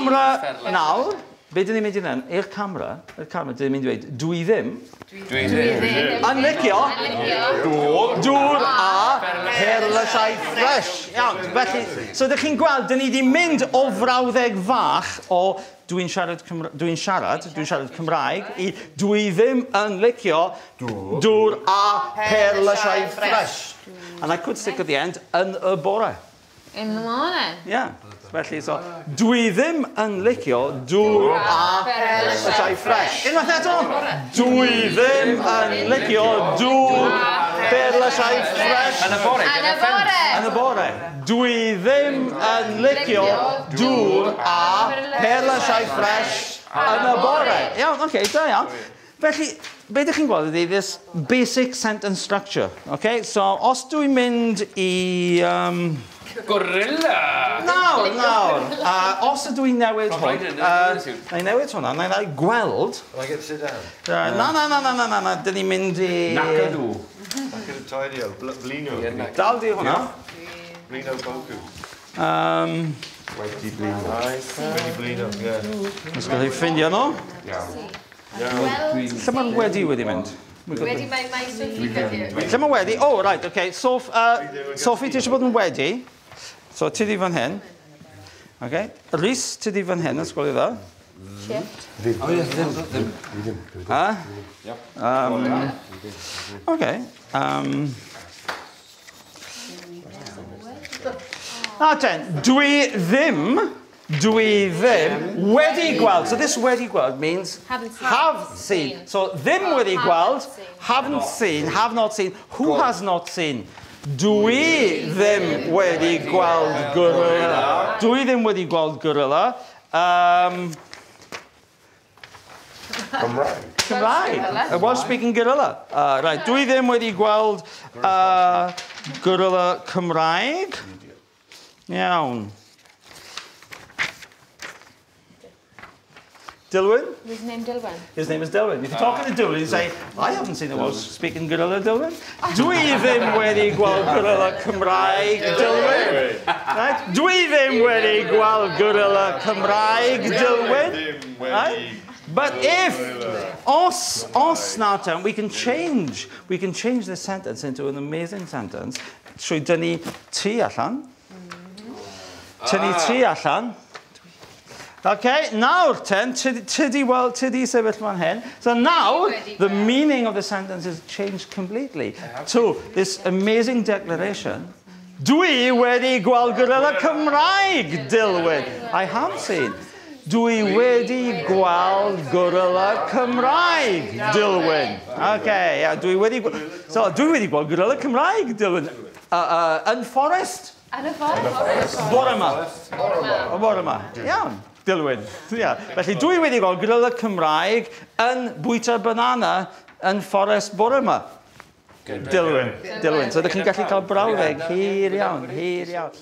camera nawr, be dyn ni'n mynd i wneud? I'r camera, dyn ni'n mynd i dweud, dwi ddim. Dwi ddim. Yn licio. Dŵr a perlysiau ffres. Iawn, felly, so ydych chi'n gweld, dyn ni wedi mynd o frawddeg fach o dwi'n siarad Cymraeg i dwi ddim yn licio dŵr a perlysiau ffres. And I could stick at the end, yn y bore. In the morning. Yeah. Felly, so, dwi ddim yn licio dŵr a perlysiau ffres. Unwaith eto, dwi ddim yn licio dŵr perlysiau ffres. Yn y bore. Yn y bore. Yn y bore. Dwi ddim yn licio dŵr a perlysiau ffres yn y bore. Iawn, oce, da iawn. Felly, be ydych chi'n gweld ydy this basic sentence structure. Okay? So, os dwi'n mynd i... Gorilla! Nawr. Os ydw i'n newid hwn... Na i newid hwnna, na i gweld... I get to sit down? Na, dyn ni'n mynd i... Nacadw. Nacadw tidio, blino. Dal di hwnna. Blino bogu. Wedi blino. Wedi blino, ie. Os gael ei ffindio nhw. Iawn. Lle mae'r wedi mynd? Wedi mae Sophie heddiw. Lle mae wedi? Oh, right, okay. Sophie, ti eisiau bod yn wedi? So, ti di fan hyn. Okay. Rhys, ti di fan hyn, os gweli dda. Shift. Ddim. Oh, yes, ddim. Ddim. Okay. Na ten, dwi ddim wedi gweld. So this wedi gweld means have seen. So ddim wedi gweld, haven't seen, have not seen. Who has not seen? Dwi ddim wedi gweld gorilla. Dwi ddim wedi gweld gorilla. Cymraeg. Cymraeg. A Welsh-speaking gorilla. Right, dwi ddim wedi gweld gorilla Cymraeg. Iawn. Dilwyn? His name Dilwyn. His name is Dilwyn. If you're talking to Dilwyn, you say, I haven't seen a Welsh-speaking gorilla, Dilwyn. Dwi ddim wedi gweld gorilla Cymraeg, Dilwyn. Right? Dwi ddim wedi gweld gorilla Cymraeg, Dilwyn. Right? But if, os now, we can change this sentence into an amazing sentence trwy dynnu ti allan. Tynnu ti allan. Okay, nawr ten, ti di sefyll fan hyn. So now, the meaning of the sentence is changed completely to this amazing declaration. Dwi wedi gweld gorilla Cymraeg, Dilwyn. I have seen. Dwi wedi gweld gorilla Cymraeg, Dilwyn. Okay, yeah, dwi wedi gweld gorilla Cymraeg, Dilwyn. Yn fforest. Yn y fforest. Bore yma. Bore yma. Iawn. Dilwyn. Yeah. Felly dwi wedi gweld gorilla Cymraeg yn bwyta banana yn fforest bore yma. Dilwyn. Dilwyn. So ydych chi'n gallu cael brawddeg hir iawn, hir iawn.